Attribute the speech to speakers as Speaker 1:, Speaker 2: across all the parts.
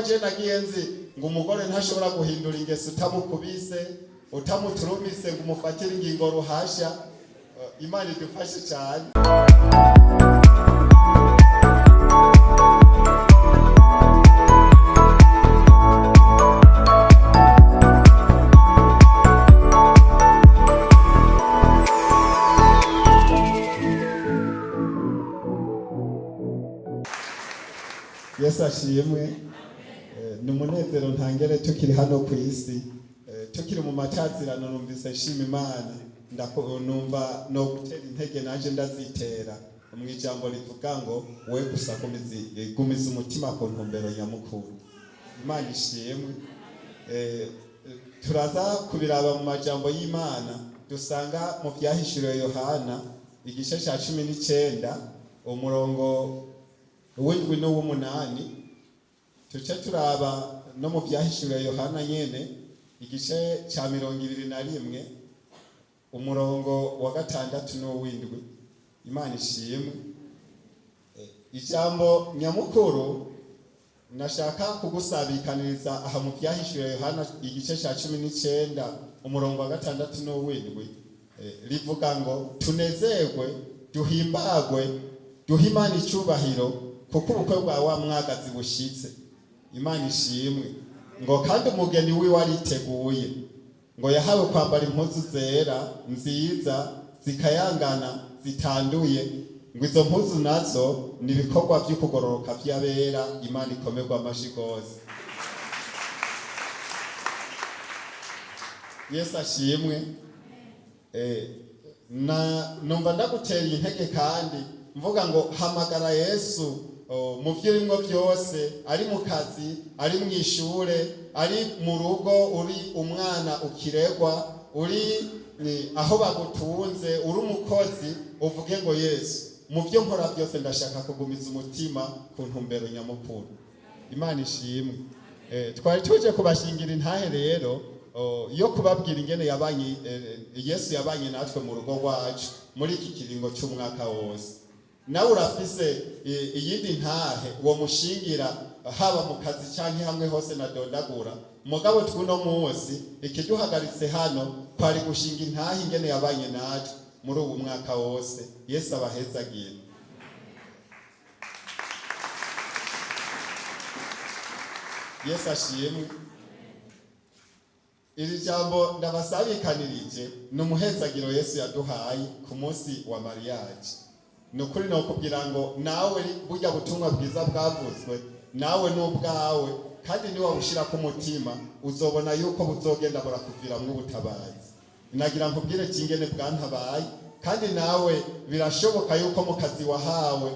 Speaker 1: Je nagiye nzi ngo umugore ntashobora guhindura ingeso utamukubise, utamuturumise ngo umufatire ingingo ruhasha. Imana idufashe cyane. Yesu ashimwe. Ni umunezero ntangere tukiri hano ku isi. Tukiri mu macazirano, numvise nshima Imana. Numva no gutera intege nanje ndazitera mu ijambo rivuga ngo we gusa gumiza umutima ku ntumbero nyamukuru. Imana ishimwe. Turaza kubiraba mu majambo y'Imana dusanga mu Vyahishuriwe Yohana, igice ca 19, umurongo w'indwi n'uw'umunani. Tuce turaba no mu Vyahishuriwe Yohana nyene, igice ca 21, umurongo wa gatandatu n'uw'indwi. Imana ishimwe. Ijambo nyamukuru nashaka kugusabikaniriza aha mu Vyahishuriwe Yohana, igice ca 19, umurongo wa gatandatu n'uw'indwi, rivuga ngo: "Tunezerwe, duhimbagwe, duhe Imana icubahiro, kuko ubukwe bwa wa mwagazi bushitse." Imana ishimwe. Ngo kandi umugeni wiwe ariteguye. Ngo yahawe kwambara impuzu zera nziza zikayangana zitanduye. Ngo izo mpuzu nazo ni ibikorwa vy'ukugororoka vy'abera. Imana ikomerwa amashi gose. Yesu ashimwe. Na numva ndagutera intege kandi mvuga ngo hamagara Yesu mu byo urimwo byose, ari mu kazi, ari mu ishure, ari mu rugo, uri umwana ukiregwa, uri aho bagutunze, uri umukozi, uvuge ngo: "Yesu, mu byo nkora byose ndashaka kugumiza umutima ku ntumbero nyamukuru." Imana ishimwe. Twari tuje kubashingira intahe rero yo kubabwira ingene yabanye, Yesu yabanye natwe mu rugo rwacu muri iki kiringo cy'umwaka wose. Nawe urafise iyindi ntahe uwo mushingira, haba mu kazi canke hamwe hose nadondagura. Mugabo tw'uno munsi ikiduhagaritse hano kwari gushinga intahe ingene yabanye natwe muri uwu mwaka wose. Yesu abahezagira. Yesu ashimwe. Iri jambo ndabasabikanirije ni umuhezagiro Yesu yaduhaye ku munsi wa mariage. Ni ukuri ni ukubwira ngo nawe burya butumwa bwiza bwavuzwe nawe n'ubwawe, kandi niwawushyira ku mutima uzobona yuko buzogenda burakuviramwo ubutabazi. Nagira nkubwire kingene bwantabaye, kandi nawe birashoboka yuko mu kazi wahawe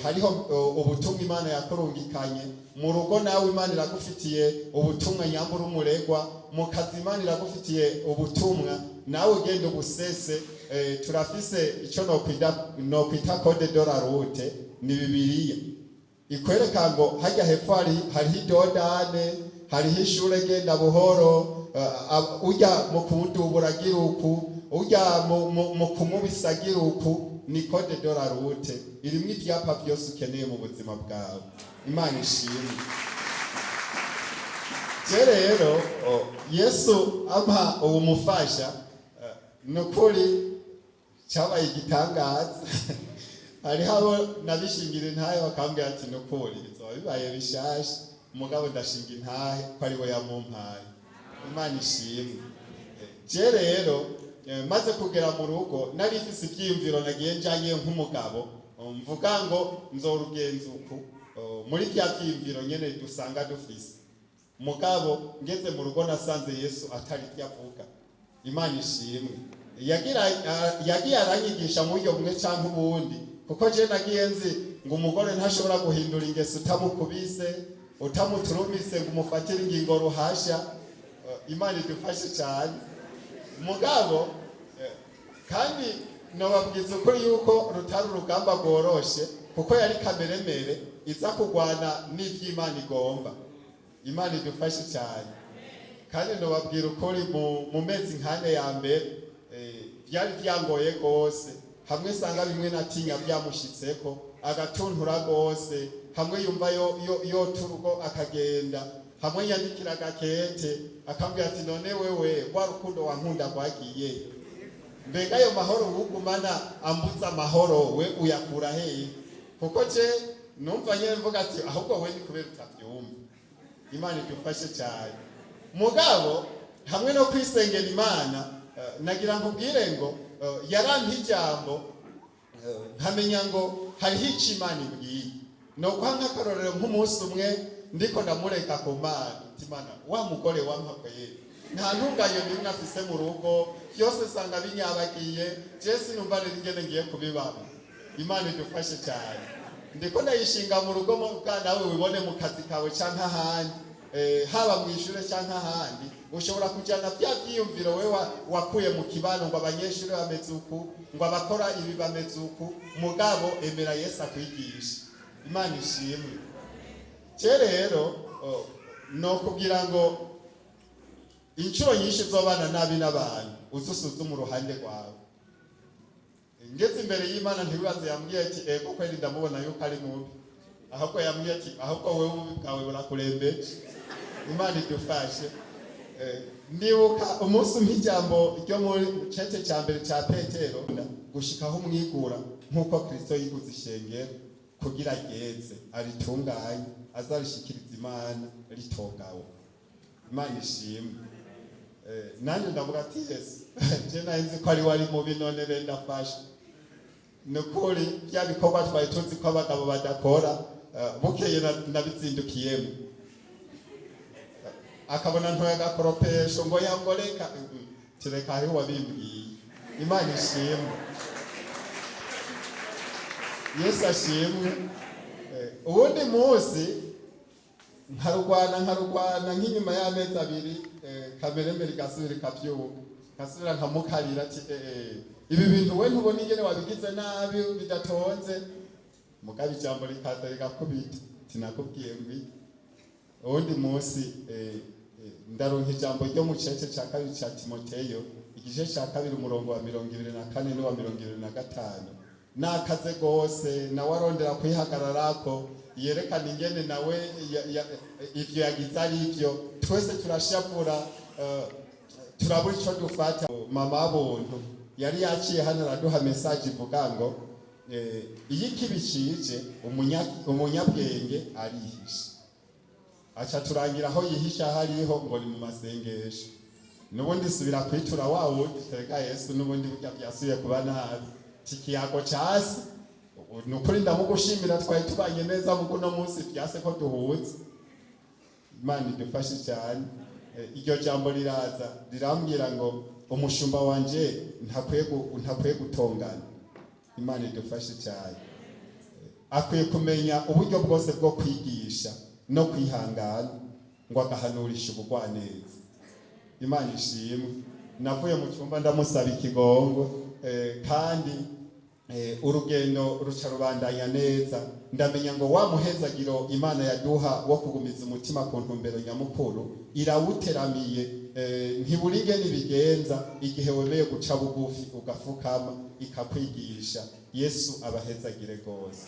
Speaker 1: hariho ubutumwa Imana yakurungikanye. Mu rugo nawe Imana iragufitiye ubutumwa, nyambura umuregwa. Mu kazi Imana iragufitiye ubutumwa, nawe ugenda ubusese. Turafise icyo nokwita code de la route, ni Bibiliya ikwereka ngo hajya hepfo hariho idodane, hariho ishure, genda buhoro. Ujya mu kumudubura agira uku, ujya mu kumubisa agira uku. Ni code de la route irimwo ivyapa byose ukeneye mu buzima bwawe. Imana ishimwe. Je rero Yesu ampa ubu mufasha, ni ukuri cyabaye igitangaza. Hariho abo nabishingira intahe bakambwira ati: "Ni ukuri bizoba bibaye bishasha." Umugabo ndashinga intahe ko ari we yamumpaye. Imana ishimwe. Je rero maze kugera mu rugo nari mfise ivyiyumviro nagiye njanye nk'umugabo, mvuga ngo nzorugenza uku, muri vya vyiyumviro nyene dusanga dufise. Mugabo ngeze mu rugo nasanze Yesu atari ibyo avuga. Imana ishimwe. Yagiye aranyigisha mu buryo bumwe canke ubundi, kuko je nagiye nzi ngo umugore ntashobora guhindura ingeso utamukubise, utamuturumise ngo umufatire ingingo ruhasha. Imana idufashe cyane. Mugabo kandi nobabwiza ukuri yuko rutari urugamba rworoshe, kuko yari kameremere iza kurwana n'ivy'Imana igomba. Imana idufashe cyane. Kandi nobabwira ukuri, mu mezi nkane ya mbere byari byangoye rwose. Hamwe sanga bimwe natinya byamushitseko, agatuntura rwose. Hamwe yumva yo yo yota urugo akagenda, hamwe yandikira agakete akambwira ati: "None wewe rwa rukundo wankunda rwagiye? Mbega ayo mahoro wugumana ambuza amahoro, we uyakura hehe?" Kuko je numva nyene mvuga ati: "Ahubwo we ni kubera utavyumva." Imana idufashe cyane. Mugabo hamwe no kwisengera Imana, nagira nkubwire ngo yarampa ijambo, nkamenya ngo hariho ico Imana imbwiye. No guha nk'akarorero, nk'umunsi umwe ndiko ndamureka ku Mana, ati: "Imana, wa mugore wampakoye nta ntunganyo nimwe afise mu rugo, byose usanga binyabagiye, je sinumva rero ingene ngiye kubibamo." Imana idufashe cyane. Ndiko ndayishinga mu rugo bwa nawe wibone mu kazi kawe canke ahandi, haba mu ishure canke ahandi, ushobora kujana bya vyiyumviro we wakuye mu kibano, ngo abanyeshuri bameze uku, ngo abakora ibi bameze uku. Mugabo emera Yesu akwigisha. Imana ishimwe. Je rero no kugira ngo inshuro nyinshi zobana nabi n'abantu, uze usuzume uruhande rwawe. Ngeze imbere y'Imana, ntiwibaze yambwiye ati: "Ego kweli, ndamubona yuko ari mubi." Ahubwo yambwiye ati: "Ahubwo wewe ububi bwawe burakurembeje." Imana idufashe. Ndibuka umunsi umpa ijambo ryo muri cete cya mbere cya Petero, gushikaho umwigura nk'uko Kristo yiguze ishengero kugira ageze aritunganye, azarishikiriza Imana ritogawe. Imana ishimwe. Nanjye ndavuga ati: "Yesu, je nari nzi ko ari wari mubi, none rero ndafashe." Ni ukuri bya bikorwa twari tuzi ko abagabo badakora, bukeye nabizindukiyemo. Akabona ntoya agakoropesho ngo yangoreka tireka, hariho wabimbwiye. Imana ishimwe, Yesu ashimwe. Uwundi munsi nkarugwana nkarugwana, nk'inyuma y'amezi 2, kameremere igasubira ikavyuka, nkasubira nkamukarira ati: "Ibi bintu we ntubona ingene wabigize nabi, bidatonze?" Mugabo ijambo rikaza rigakubita, tinakubwiye ngwi. Uwundi munsi ndaronka ijambo ryo mu cece ca kabiri ca Timoteyo, igice ca kabiri, umurongo wa 24 n'uwa 25. Nakaze gose, nawe arondera kwihagararako, yerekana ingene nawe ivyo yagize ari ivyo. Twese turashavura, turabura ico dufata. Mama buntu yari yaciye hano araduha message ivuga ngo iyo ikibi cije, umunyabwenge arihisha. Aca turangira aho yihisha hariho, ngo ni mu masengesho. N'ubundi subira kwitura wa wundi, tereka Yesu, n'ubundi burya byasubiye kuba nabi. Ikiyago casi ni ukuri, ndamugushimira, twari tubanye neza, muko uno munsi vyase ko duhuza. Imana idufashe cyane. Iryo jambo riraza rirambwira ngo umushumba wanje ntakwiye gutongana. Imana idufashe cyane. Akwiye kumenya uburyo bwose bwo kwigisha no kwihangana, ngo agahanurisha ubugwaneza. Imana ishimwe. Navuye mu cyumba ndamusaba ikigongo, kandi urugendo ruca rubandanya neza. Ndamenya ngo wa muhezagiro Imana yaduha wo kugumiza umutima ku ntumbero nyamukuru irawuteramiye, ntiburi ingene ibigenza igihe wemeye guca bugufi ugafukama ikakwigisha. Yesu abahezagire rwose.